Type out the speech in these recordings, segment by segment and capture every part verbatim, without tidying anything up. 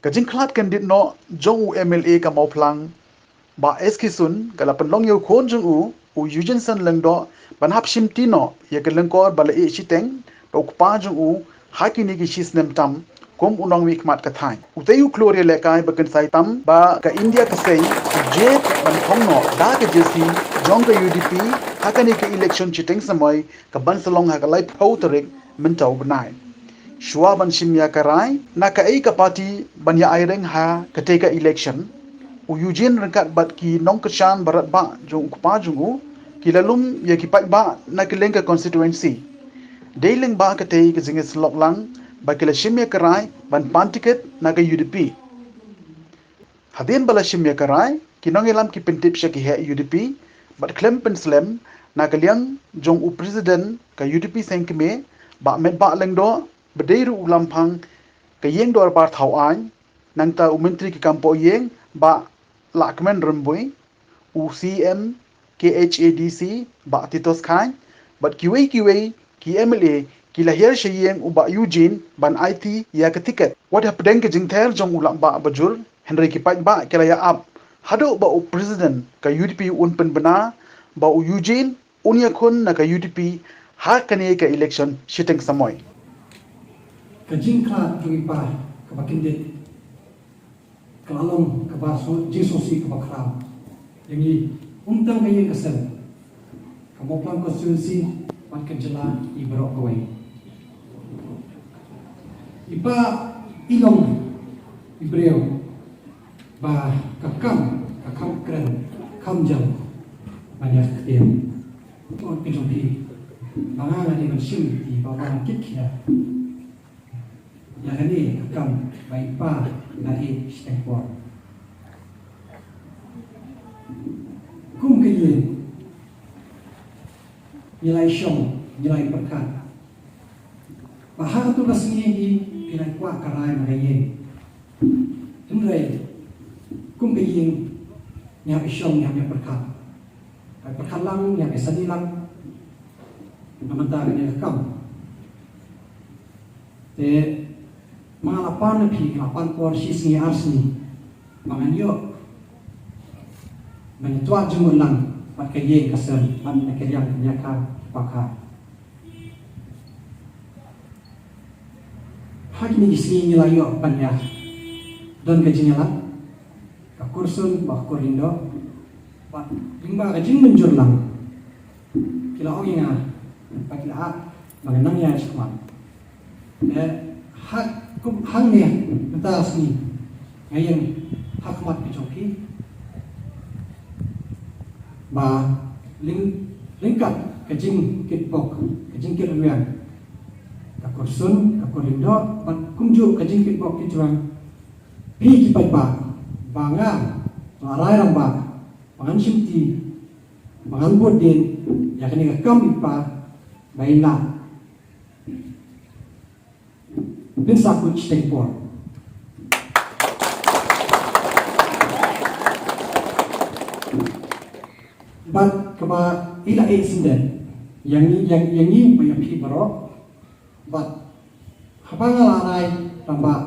Ka jingkhlad kyndit noh jong u M L A ka Mawphlang, Bah S K Syiem, ka la pynlong ïa u khun jong u, u Eugene Syn Lyngdoh, ban hap shimti noh ïa ka lyngkor ba la ïeh shiteng da u kpa jong u ha kine ki shi snem tam kum u nongmihkhmat ka thaiñ. Utei u khlur ïalehkai ba kynsai tam ba ka India ka sei, u jied ban thong noh da ka jersey jong ka U D P ha kane ka election shiteng samoi, ka ban sa long ha ka laiphew tarik mynta u bnai. Shuwa ban shim ïa ka rai na kaei ka party ban ïa aireng ha katei ka election, u Eugene ryngkat bad ki nongkyrshan baroh bah jong u kpa jong u ki la lum ïa ki paidbah na kylleng ka constituency. Dei lyngba katei ka jingïasyllok lang ba ki la shim ïa ka rai ban pan tiket na ka U D P. Hadien ba la shim ïa ka rai, ki nongïalam ki pyntip sha ki heh U D P bad khlem pynslem na ka liang jong u President ka U D P seng kmie, Bah Metbah Lyngdoh, ba dei ruh u lamphang ka ïing dorbar thaw aiñ, nangta u Myntri ki kam poh ïing, Bah Lahkmen Rymbui, u C E M K H A D C, Bah Titos Chyne, bad kiwei kiwei ki M L A ki la hiar sha ïing u Bah Eugene ban aiti ïa ka tiket. Wat hapdeng ka jingther jong u Lahbah Bajur, hynrei ki paidbah ki la ïa ap haduh ba u President ka U D P un pynbna ba u Eugene un ïakhun na ka U D P ha kane ka election shiteng samoi. Ka jingkhlad jong i pa kaba kyndit ka la long kaba shu-, jingsngewsih kaba khraw ïa ngi, ym tang ka ïing ka sem, ka Mawphlang constituency bad ka jylla i baroh kawei. I pa i long i briew ba ka kam, ka kam kren, kam jam ban ïa ktien. Ka jong phi ba nga nga dei ban shim i ba nga kit khia ïa kane ka kam ba i pa i la ïeh shiteng por. Kum ka ïing ngi la ïashong, ngi la ïapyrkhat ba ha kato ka sngi hi phi la ïakwah ka rai na ka ïing. Hynrei kum ka ïing ngi hap ïashong, ngi hap ïapyrkhat. Ka pyrkhat lang ïa ka sani lang na bynta kane ka kam. Te ma nga la pan na phi, nga la pan por shi sngi ar sngi ba ngan ïoh ban ïa twah jingmut lang bad ka ïing ka sem, ban na ka liang ka ïa ka pakha. Ha kine ki sngi ngi la ïoh ban ïa don ka jingïalang, ka Kursun bad ka Kurlyngdoh. Bad lyngba ka jingmynjur lang ki la ong ïa nga ba ki la ap ba ngan nang ïaid shakhmat. Eh, ha kum hangne mynta sngi nga ïeng ha khmat ka jong phi ba lyng-, lyngkot ka jingkitbok, ka jingkitrwiang ka Kursun, ka Kurlyngdoh, bad kumjuh ka jingkitbok kitrwiang phi ki paidbah ba nga la rai rangbah ba ngan shimti, ba ngan bud dien ïa kane ka kam i pa ba in lah pynsakut shiteng por. Bad kaba i la ïeh shisha ïa ngi, ïa, ïa ngi bad ïa phi baroh. Bad haba nga la rai rangbah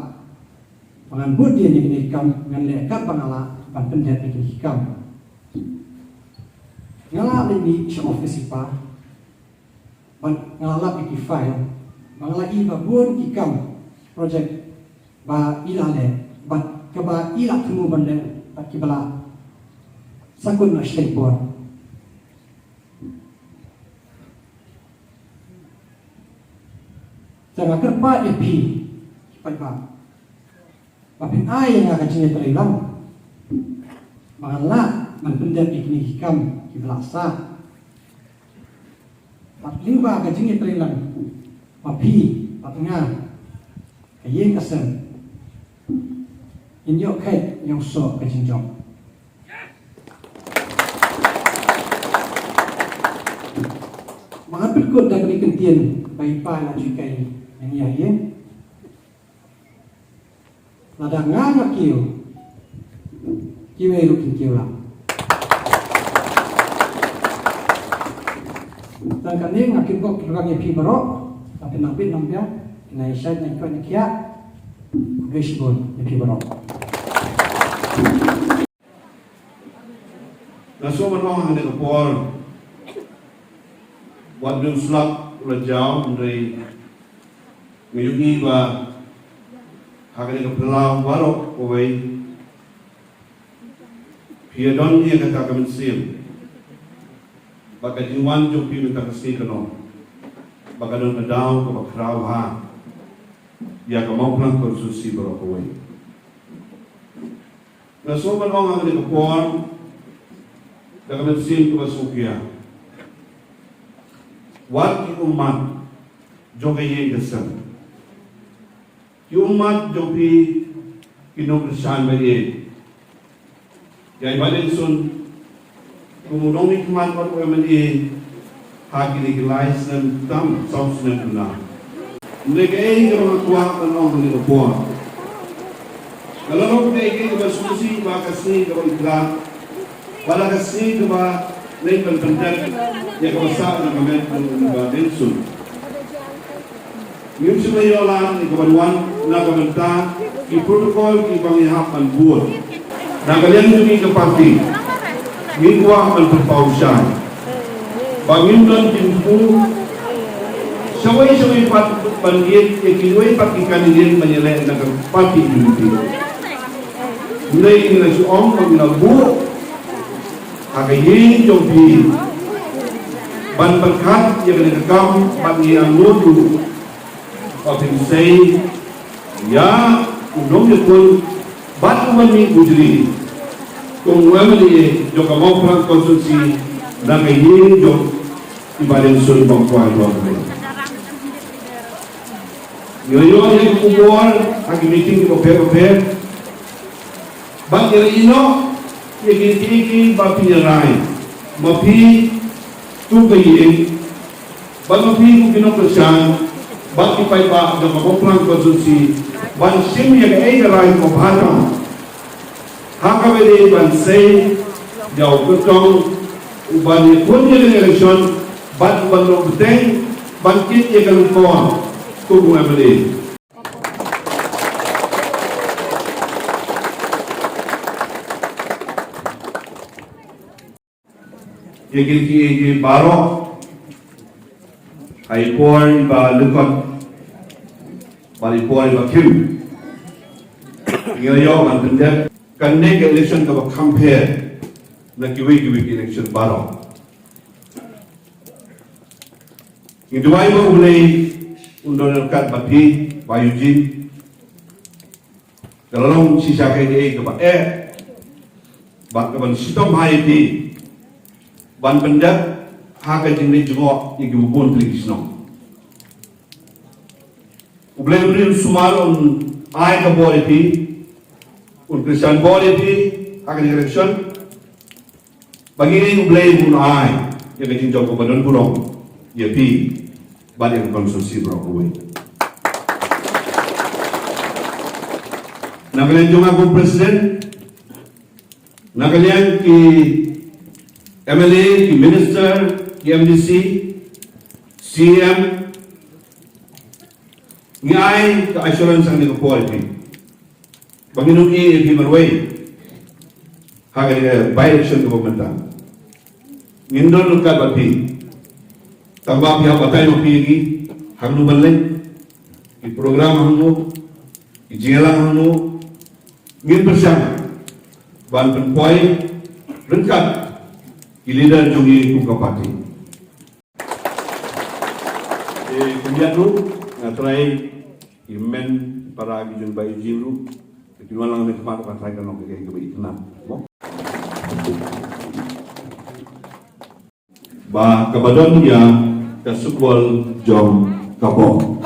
ba ngan bud dien ïa kine ki kam, ngan leh katba nga lah ban pyndep ïa kine ki kam. Nga la leit mih sha office i pa bad nga la lap ïa ki file ba nga la ïohi ba bun ki kam project ba i la leh bad kaba i la thmu ban leh bad kiba la sakut noh shiteng por. Te nga kyrpad ïa phi ki paidbah ba phin ai ïa nga ka jingïatreilang ba ngan lah ban pyndep ïa kine ki kam kiba la sah. Bad lyngba ka jingïatreilang ma phi bad nga, ka ïing ka sem ngin ïoh kheit ïa u soh ka jingjop. Ba ngan pynkut da kane ka ktien ba i pa i la ju kai ïa ngi ha ïing. Lada nga nga kiew, kiwei ruh kin kiew lang. Tang kane nga kyrkhu kyrpang ïa phi baroh, ba phin nang bit nang biang, phin nang ïa shait nang ïa koit nang ïa khiah. Khublei shibun ïa phi baroh. Nga sngewbha ban ong ha kane ka por, wat nym slap u la jaw, hynrei nga ïohi ba ha kane ka phyllaw baroh kawei phi ïa don ïa kata ka mynsiem. Ba ka jingwan jong phi mynta ka sngi kano, ba ka don ka daw kaba khraw ha ïa ka Mawphlang constituency baroh kawei. Nga sngewbha ban ong ha kane ka por da ka mynsiem kaba sngewkhia, wat ki ummat jong ka ïing ka sem, ki ummat jong phi ki nongkyrshan ba ïeit. Ïa i Bah Diengsun kum u nongmihkhmat bad u M L A ha kine ki lai snem tam saw snem duna. Hynrei kaei kaba nga kwah ban ong ha kane ka por, ka long kaei kaei kaba sngewsih ba ka sngi kaba i Khlad, ba la ka sngi kaba leit ban pyndep ïa kaba sah na ka met jong u Bah Diengsun. Ngim shym la ïoh lad ïa ka ban wan na ka bynta ki protocol kiba ngi hap ban bud. Na ka liang jong ngi ka party, ngi kwah ban pynpaw shai ba ngim don jingthmu shawei shawei pat ban ïeit ïa kiwei pat ki candidate ban ïaleh na ka party U D P. Hynrei ngi la shu ong ba ngi la buh ha ka ïing jong phi ban pyrkhat ïa kane ka kam bad ngi angnud ruh ba phin sei ïa u nongïakhun bad uba mih bujli kum u M L A jong ka Mawphlang constituency na ka ïing jong i Bah Diengsun Mawphlang. Ngi la ïoh ïa ka khubor ha ki meeting kiba pher bapher. Bad ngi la ïoh ïa kine kiei kiei ba phi ïa rai ma phi tu ka ïing, bad ma phi kum ki nongkyrshan bad ki paidbah jong ka Mawphlang constituency ban shim ïa kaei ka rai kaba bha tam ha kaba ïadei ban sei ïa u kyrtong uban ïakhun ïa ka election bad uban long bteng ban kit ïa ka longkor kum u M L A. Ïa kine kiei kiei baroh ha i por iba lyngkot bad i por iba khim ngi la ïoh ban pyndep. Kane ka election kaba kham pher na kiwei kiwei ki election baroh. Ngi duwai ba U Blei un don ryngkat bad phi Bah Eugene. Ka la long shisha kaei kaei kaba eh bad kaban shitom bha ïa phi ban pyndep ha ka jingleit jngoh ïa kiba bun tylli ki shnong. U Blei un ri un sumar, un ai ka bor ïa phi, un kyrshan bor ïa phi ha ka election. Ba ngi ngeit U Blei un ai ïa ka jingjop kaba don burom ïa phi bad ïa ka constituency baroh kawei. Na ka liang jong nga kum president, na ka liang ki M L A, ki minister, ki M D C, C M, ngi ai ka assurance ha kane ka por ïa phi ba ngin ïoh ïa phi marwei ha ka, eh, by election kaba mynta. Ngin don ryngkat bad phi. Tang ba phi hap batai ma phi ïa ngi hangno ban leit, ki program hangno, ki jingïalang hangno, ngin pyrshang ban pynpoi ryngkat ki leader jong ngi kum ka party. Te kumjuh ruh nga trai ki hynmen para ki jong Bah Eugene ruh, ki wan lang ne khmat ka trai ka nong ka kaba itynnad. Ba kaba don ïa ka sukbol jong ka bom.